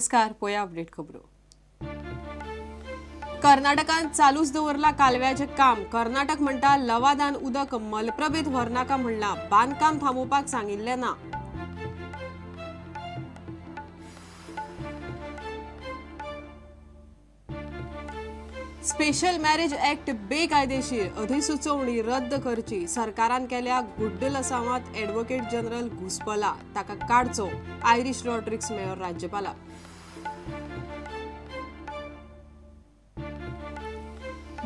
नमस्कार, पळया अपडेट खबरो. कर्नाटकान चालूच दवरला कालव्याचें काम. कर्नाटक म्हणटा लवादान उदक मलप्रभेत व्हरनाका म्हणला, बांदकाम थांबोवपाक सांगिल्लें ना. स्पेशल मॅरेज ऍक्ट बेकायदेशीर, अधिसुचोवणी रद्द करची. सरकारान केल्या गुड्डलसांवांत ॲडव्होकेट जनरल घुसपला, ताका काडचो. आयरीश रॉड्रिग्स मेयर राज्यपाला.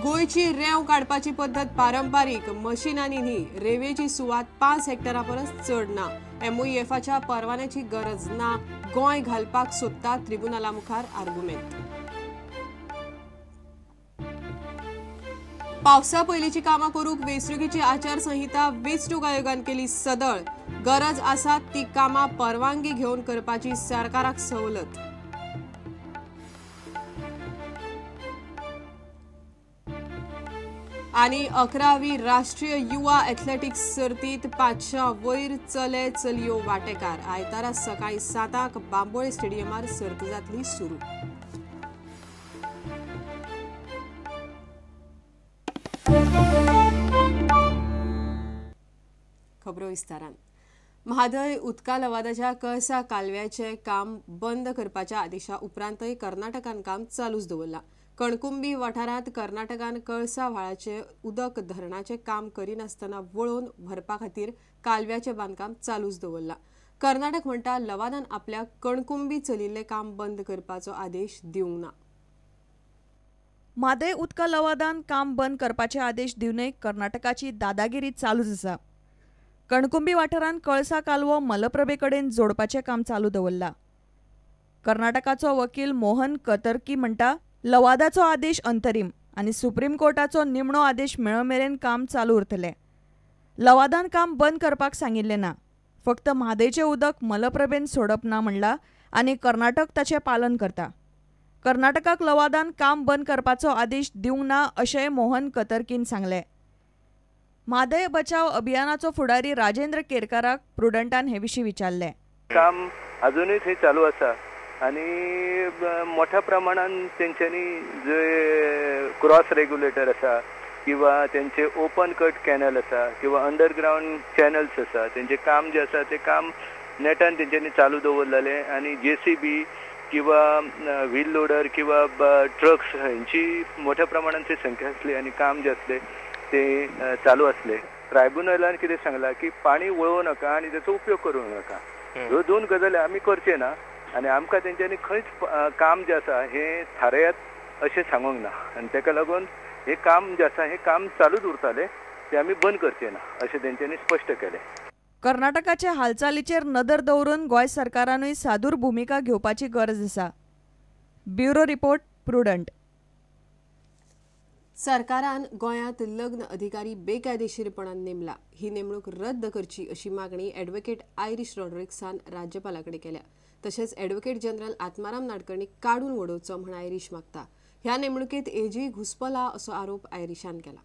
गोंयची रेंव काडपाची पद्दत पारंपारीक, मशिनांनी न्ही. रेंवेची सुवात 5 हेक्टरा परस चड ना. एमओईएफाच्या परवान्याची गरज ना. गोंय घालपाक सोदता त्रिबुनाला मुखार आर्गुमेंत. पावसा पयलींची कामां करूंक वेंचणुकेची आचारसंहिता वेंचणूक आयोगान केली सदळ. गरज आसा ती कामां परवानगी घेवन करपाची सरकाराक सवलत. आनी 11वी राष्ट्रीय युवा एथलेटिक्स सर्तीत 500 वयर चले चलयो वांटेकार. आयतारा सकाळी 7 बांबोळे स्टेडियमार सर्त जातली सुरू. खबरो विस्तारान. म्हादय उदका लवादाच्या कळसा कालव्याचें काम बंद करपाच्या आदेशा उपरांतय कर्नाटकान काम चालूच दवरलां. कणकुंबी वाठारांत कर्नाटकान कळसा व्हाळाचें उदक धरणाचें काम करिनासतना वळोवन व्हरपा खातीर कालव्याचें बांदकाम चालूच दवरलां. कर्नाटक म्हणटा लवादान आपल्या कणकुंबी चलिल्लें काम बंद करपाचो आदेश दिवंक ना. म्हादय उदका लवादान काम बंद करपाचे आदेश दिवनय कर्नाटकाची दादागिरी चालूच आसा. कणकुंबी वाठारांत कळसा कालवो मलप्रभे कडेन जोडपाचें काम चालू दवरलां. कर्नाटकाचो वकील मोहन कतर्की म्हणटा लवादाचो आदेश अंतरीम आनी सुप्रीम कोर्टाचो निमणो आदेश मेळ मेरेन काम चालू उरतलें. लवादान काम बंद करपाक सांगिल्लें ना, फक्त म्हादयचें उदक मलप्रभेन सोडप ना म्हणलां आनी कर्नाटक ताचें पालन करता. कर्नाटकाक लवादान काम बंद करपाचो आदेश दिवंक ना अशेंय मोहन कतर्कीन सांगलें. म्हादय बचाव अभियानाचो फुडारी राजेंद्र केरकाराक प्रुडंटान हे विशीं विचारलें. काम अजुनूय थंय चालू आसा आनी मोठ्या प्रमाणान तेंच्यांनी जे क्रॉस रेग्युलेटर आसा किंवा तेंचे ओपन कट कॅनल आसा किंवा अंडरग्रावंड चॅनल्स आसा तेंचें काम जें आसा तें काम नेटान तेंच्यांनी चालू दवरलेलें आनी जेसीबी किंवा व्हील लोडर किंवा ट्रक्स हेंची मोठ्या प्रमाणान थंय संख्या आसली आनी काम जें आसलें ते चालू आसले. ट्रायब्युनलान कितें सांगलां की पाणी वळोवं नाका आनी तेचो उपयोग करूं नाका. ह्यो दोन गजाली आमी करचे ना आनी आमकां तेंच्यांनी खंयच काम जें आसा हें थारयात अशें सांगूंक ना आनी तेका लागून हें काम जें आसा हें काम चालूच उरतालें, तें आमी बंद करचें ना अशें तेंच्यांनी स्पश्ट केलें. कर्नाटकाचे हालचालीचेर नदर दवरून गोंय सरकारानूय सादूर भुमिका घेवपाची गरज आसा. Bureau report, Prudent. सरकारान गोंयांत लग्न अधिकारी बेकायदेशीरपणान नेमला, ही नेमणूक रद्द करची अशी मागणी ॲडव्होकेट आयरीश रॉड्रिग्सान राज्यपाला कडेन केल्या. तशेंच ॲडव्होकेट जनरल आत्माराम नाडकर्णी काडून वडोवचो म्हण आयरीश मागता. ह्या नेमणुकेंत एजी घुसपला असो आरोप आयरीशान केला.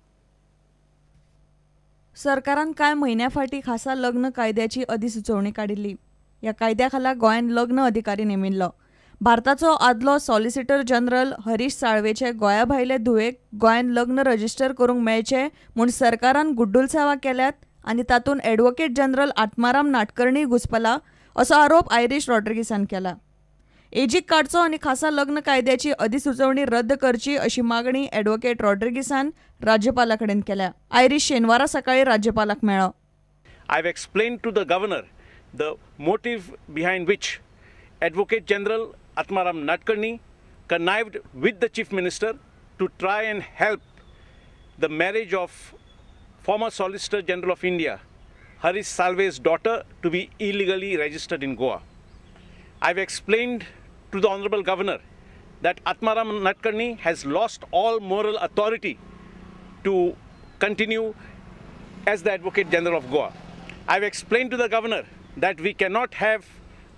सरकारान कांय म्हयन्या फाटीं खासा लग्न कायद्याची अधिसुचोवणी काडिल्ली. ह्या कायद्या खाला गोंयांत लग्न अधिकारी नेमिल्लो. भारताचो आदलो सॉलिसिटर जनरल हरीश साळवेचे गोंया भायले धुवेक गोंयांत लग्न रजिस्टर करूंक मेळचें म्हूण सरकारान गुड्डुलसांवां केल्यात आनी तातूंत ॲडव्होकेट जनरल आत्माराम नाडकर्णी घुसपला असो आरोप आयरीश रॉड्रिगीसान केला. एजीक काडचो आनी खासा लग्न कायद्याची अधिसुचोवणी रद्द करची अशी मागणी ॲडव्होकेट रॉड्रिगीसान राज्यपाला कडेन केल्या. आयरीश शेनवारा सकाळी राज्यपालाक मेळ्ळो. I have explained to the governor the motive behind which Advocate General Atmaram Nadkarni connived with the Chief Minister to try and help the marriage of former Solicitor General of India, Harish Salve's daughter, to be illegally registered in Goa. I've explained to the Honorable Governor that Atmaram Nadkarni has lost all moral authority to continue as the Advocate General of Goa. I've explained to the Governor that we cannot have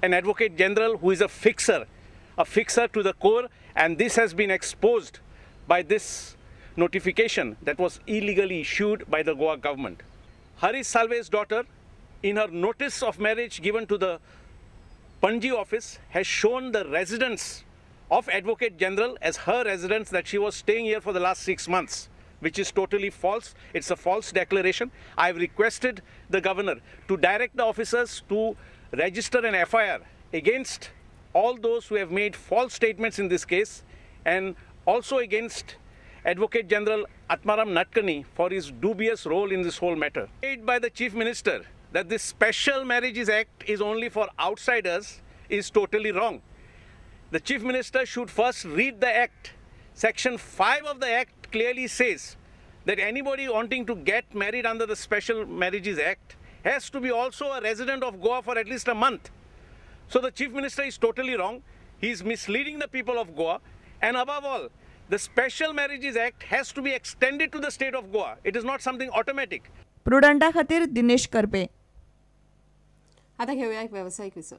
an Advocate General who is a fixer to the core, and this has been exposed by this notification that was illegally issued by the Goa government. Harish Salve's daughter, in her notice of marriage given to the Panaji office has shown the residence of Advocate General as her residence, that she was staying here for the last 6 months, which is totally false. It's a false declaration. I have requested the governor to direct the officers to register an FIR against all those who have made false statements in this case, and also against Advocate General Atmaram Nadkarni for his dubious role in this whole matter. Made by the Chief Minister that this Special Marriages Act is only for outsiders is totally wrong. The Chief Minister should first read the Act. Section 5 of the Act clearly says that anybody wanting to get married under the Special Marriages Act has to be also a resident of Goa for at least a month. So the Chief Minister is totally wrong. He is misleading the people of Goa. And above all, the Special Marriages Act has to be extended to the state of Goa. It is not something automatic. प्रुडंटा खातीर दिनेश करपे. आता घेऊया एक व्यावसायिक विसव.